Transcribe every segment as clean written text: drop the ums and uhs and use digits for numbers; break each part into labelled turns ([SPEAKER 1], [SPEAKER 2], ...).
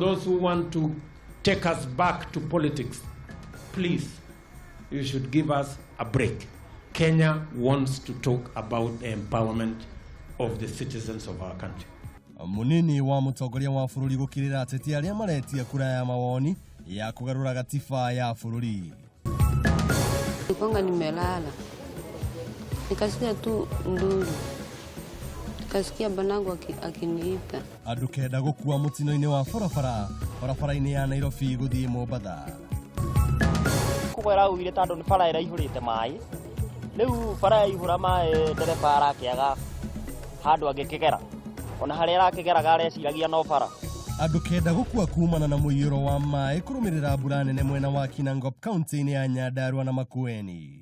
[SPEAKER 1] Those who want to take us back to politics, please, you should give us a break. Kenya wants to talk about the empowerment of the citizens of our country.
[SPEAKER 2] Munini wa mutongoria wa bururi gukirira ateti aria maretia kura ya mawoni ya kugarura gatiba ya bururi.
[SPEAKER 3] Nikonga nimelala, nikasikia tu nduru, nikasikia banangu akiniita.
[SPEAKER 2] Andu kenda gukua mutino-ini wa barabara barabara-ini ya Nairobi guthii Mombatha.
[SPEAKER 4] Koguo ĩraugire tondũ nĩ bara ĩraihũrĩte maĩ, rĩu bara yaihũra maĩ ndereba arakĩaga handũ angĩkĩgera, ona harĩa arakĩgeraga areciragia no bara.
[SPEAKER 2] Andu kenda gukua kumana na muiyuro wa maĩ kurumirira mbura nene mwena wa Kinangop kaunti-inĩ ya Nyandarua na Makueni.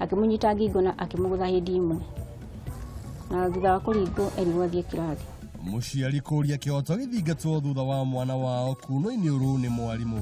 [SPEAKER 5] Akĩmũnyita ngingo na akĩmũgũtha hĩndĩ ĩmwe, na thutha wa kũringwo erirwo athiĩ kĩrathi.
[SPEAKER 2] Mũciari kũria kĩhoto gĩthingatwo thutha wa mwana wao kuno iniũrũ nĩ mwarimũ.